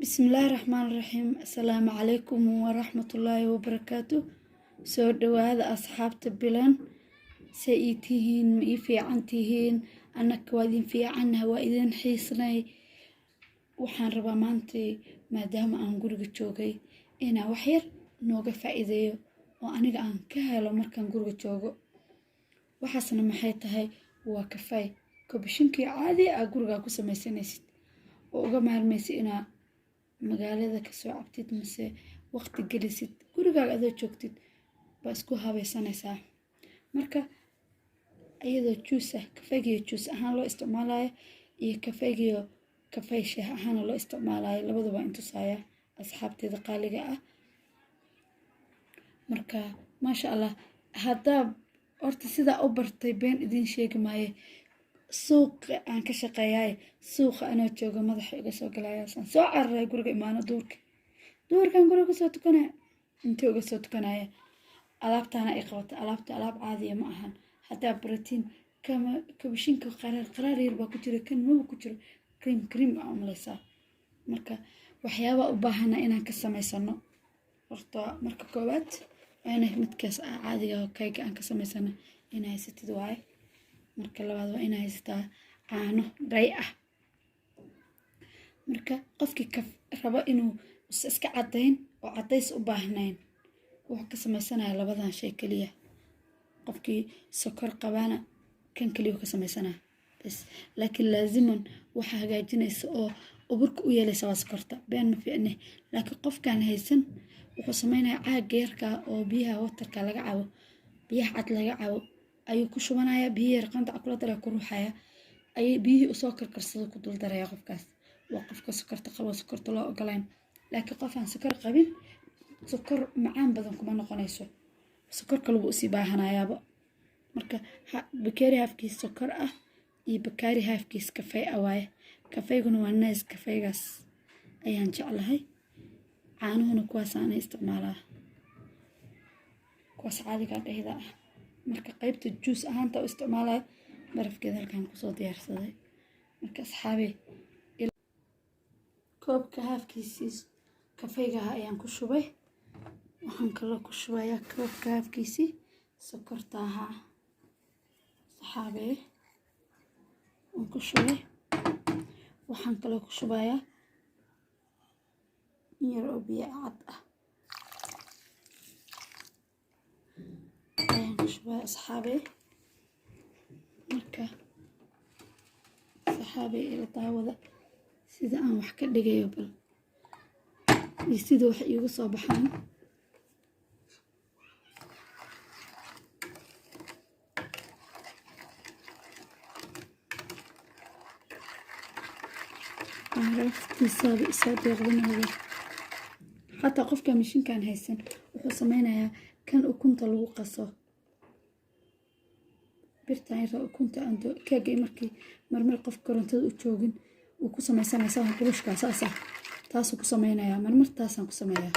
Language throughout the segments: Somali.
Bismillaahi Raxmaani Raxiim. Assalaamu calaykum waraxmatullaahi wabarakaatu. Soo dhawaada, asxaabta bilan. See ii tihiin? Ma ii fiican tihiin? Annaka waa idin fiicannahay, waa idin xiisnay. Waxaan rabaa maanta, maadaama aan guriga joogay, inaan wax yar nooga faa'iideeyo oo aniga aan ka helo markaan guriga joogo. Waxaasna maxay tahay? Waa kafay kobashinkii caadi aa gurigaa ku samaysanaysid oo uga maarmaysid inaa magaalada kasoo cabtid mase waqti gelisid. Gurigaaga adoo joogtid baa isku habaysanaysaa. Marka iyadoo juice ah, kafaygiyo juice ahaan loo isticmaalayo iyo kafaygiyo kafay shaah ahaana loo isticmaalayo, labadaba intusaaya, asxaabteeda qaaliga ah. Marka maasha Allah, haddaa horta sidaa u bartay, been idiin sheegi maaye, suuqa aan ka shaqeeyaay, suuqa anoo jooga madaxa iga soo galayaasaan soo cararay, guriga imaano, duurka duurkan guriga kasoo tukanaya, intee uga soo tukanaya, alaabtaana ay qabata. Alaabta alaab caadiya ma ahan. Haddaa baratiin, kama kabashinka qaraar qaraar yar baa ku jira, kan maba ku jiro, cream cream aa umaleysaa. Marka waxyaabaa u baahana inaan ka samaysano, horta marka koowaad waa inay midkaas caadiga kayga aan ka samaysano inaa haysatid waaye. Marka labaad waa inaa haysataa caano dhay ah. Marka qofkii ka rabo inuu iska caddayn oo caddays u baahnayn, wuxuu ka sameysanaya labadan shay keliya. Qofkii sokor qabana kan keliya ka sameysanaya bas, laakiin laaziman waxa hagaajinaysa oo uburka u yeelaysa waa sokorta. Been ma fiicne, laakiin qofkaan haysan wuxuu sameynaya caaga yarka oo biyaha watarka laga cabo, biyaha cad laga cabo ayuu ku shubanaya, biyo yar qandaca kula daraya, ku ruuxaya, ayay biyihii usoo karkarsado ku dul daraya. Qofkaas waa qofka sokorta qabo, sokorta loo ogolayn. Laakiin qof aan sokor qabin, sokor macaan badan kuma noqonayso, sokor kalebuu usii baahanayaaba. Marka bakeeri halfkiis sokor ah iyo bakaari halfkiis kafay ah waaye. Kafayguna waa nice, kafaygaas ayaan jeclahay. Caanuhuna kuwaas aana isticmaalaa, kuwaas caadiga dhehda ah. Marka qaybta juice ahaanta u isticmaalaya, barafkeeda halkaan kusoo diyaarsaday. Marka asxaabe, koobka halfkiisii kafaygaha ayaan ku shubay. Waxaan kaloo ku shubayaa koobka halfkiisii sokorta ahaa. Saxaabee, waan ku shubay. Waxaan kaloo ku shubayaa in yar oo biyo cad ah ayaan ku shubaya, asxaabee. Marka saxaabee, ila daawada sida aan wax ka dhigayo bal iyo sida wax iigu soo baxaan. Caraftiisaaba isoo deeqdanooda. Xataa qofka mashiinkan haysan wuxuu sameynayaa kan ukunta lagu qaso, birtan yar ukunta keega, markii marmar qof korontada u joogin uu ku sameysanaya saa burushka saas ah, taasuu ku sameynayaa. Marmar taasaan ku sameeyaa,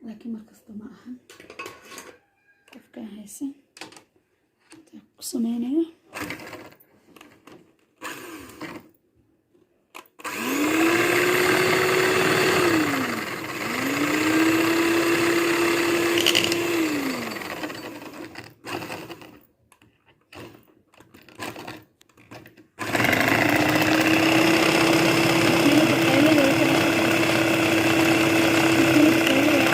laakiin markasta ma ahan. Qofkaan haysan taa ku sameynaya. Makiinada qayladeeda ka dhaqaaqda, makiinada qayladeeda.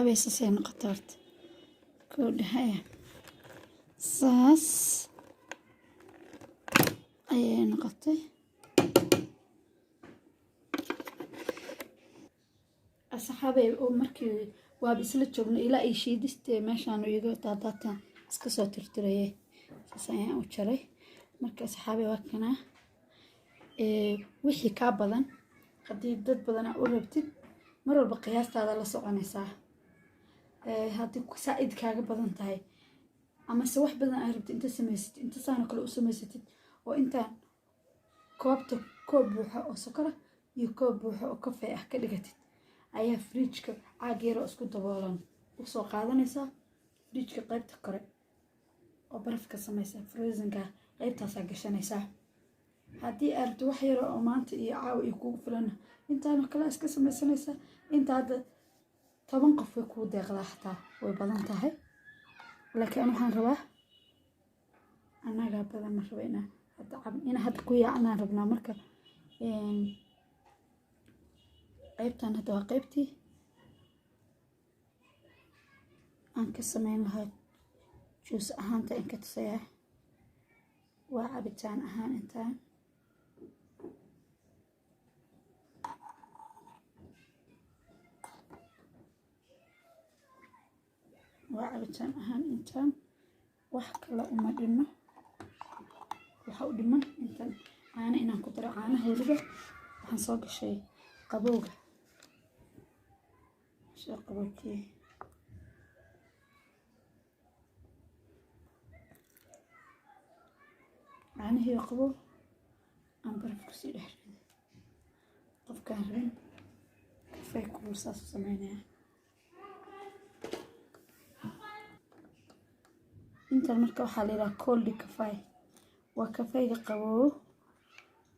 Asxaabay, saasay noqota horta. Koo dhahaya, saas ayay noqotay. Asxaabay, oo markii waaba isla joogna ilaa ay shiidistee meeshaan iga daadaatan iska soo tirtirayay, saas ayaan u jaray. Marka asxaabay, waa kanaa. Wixii kaa badan, haddii dad badan aa u rabtid, mar walba qiyaastaada la soconaysaa. Haddii saa-id kaaga badan tahay amase wax badan aa rabtid, inta samaysatid, inta saanoo kale u samaysatid, oo intaan koobta koob buuxa oo sokora iyo koob buuxa oo kafee ah ka dhigatid, ayaa fridge-ka caag yaroo isku daboolan usoo qaadanaysaa, fridge-ka qaybta kore oo barafka samaysa, frozen-ka qaybtaasaa gashanaysaa. Haddii aad rabto wax yaro oo maanta iyo caawa iyo kugu filana, intaanoo kale iska samaysanaysaa. Inta hadda 10 qof way kuu deeqdaa, xataa way badan tahay, laakiin an waxaan rabaa annagaa badan, ma raba inaa hadda inaa hadda ku yaacnaan rabnaa. Marka qaybtan hadda waa qaybtii aan ka sameyn lahaa juice ahaanta in ka tusayaa, waa cabitaan ahaan intaan. Waa cabitaan ahaan intaan, wax kale uma dhinno. Waxa u dhiman intan caano inaan ku daro. Caanaha weliba waxaan soo gashay qabowga, soo qaboojiyey. Caanihii qabow aan baraf kusii dhex riday. Qofkaan rabin kafee kulul saas u sameynaya. Intan marka waxaa la yidhaha cold coffee, waa kafeyga qaboow.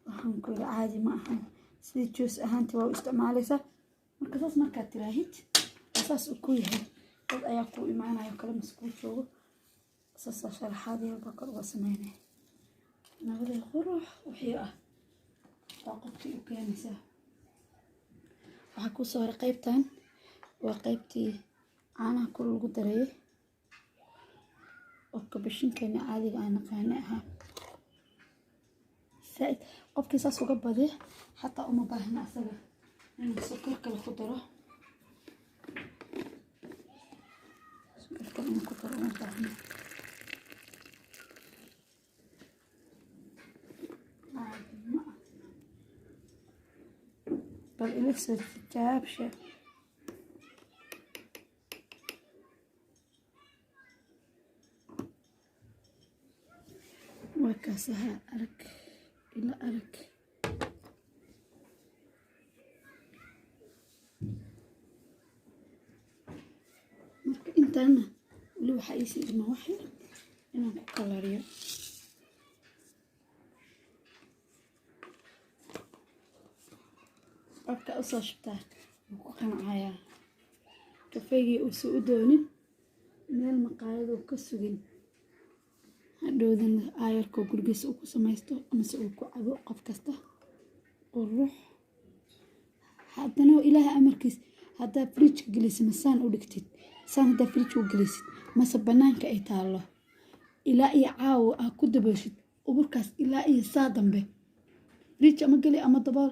Waxaan ku yidhi caadi ma ahan, sidii juice ahaantii waa u isticmaalaysaa. Marka saas markaad tiraahid, saas uu ku yahay, dad ayaa kuu imaanayo kale mase kuu joogo, saasaa sharaxaad yar baa kor uga sameynaya. Nabaday qurux wixii ah waa qofkii u keenaysaa. Waxaa kusoo haray qaybtan, waa qaybtii caanaha kul lagu darayay oo kabashinkeena caadiga aan naqaane ahaa. Saaid qofkii saas uga badiya, xataa uma baahna asaga inuu sokor kale ku daro, sokor kale inuu ku daro uma baahna. Caadi ma ah, bal ila soo tijaabsha. Waa kaas ahaa, arag, ila arag. Marka intaana weli waxaa iisii dhiman wax yar inaan ku kalariyo. Qofka usoo shubtaa wuu ku qancayaa, kafeygii uusan u doonin meel maqaayad uu ka sugin, hadhowdana aayarkoo gurigiisa uu ku samaysto amase uu ku cabo. Qof kasta qurux. Haddana Ilaahay amarkiis, haddaa fridge-ka gelisid, masaan u dhigtid saan, haddaa fridge-ka u gelisid mase banaanka ay taallo, ilaa iyo caawa aa ku dabooshid uburkaas, ilaa iyo saa dambe fridge ama geli ama dabool.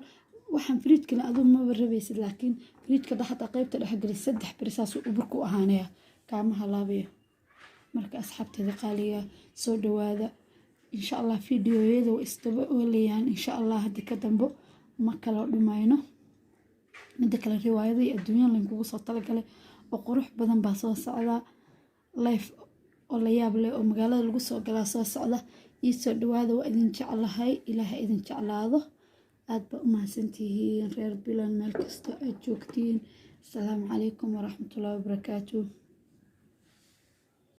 Waxaan fridge gelin aduu maba rabaysid, laakiin fridge-ka hataa qaybta dhexe geli, 3 beri saasuu uburka u ahaanaya, kaama halaabayo. Marka asxaabteeda qaaliga, soo dhawaada. Insha Allah fiidiyoyada way isdaba oolayaan, insha Allah hadda ka dambo ma kala dhumayno. Midda kale, riwaayada iyo adduunya laynkugu soo talagalay oo qurux badan baa soo socda, life oo la yaab leh oo magaalada lagu soo galaa soo socda. Ii soo dhawaada, waa idin jeclahay, Ilaaha idin jeclaado. Aad baa u mahadsantihiin reer Bilan meel kasta aad joogtiin. Asalaamu calaykum waraxmatullaahi wabarakaatu.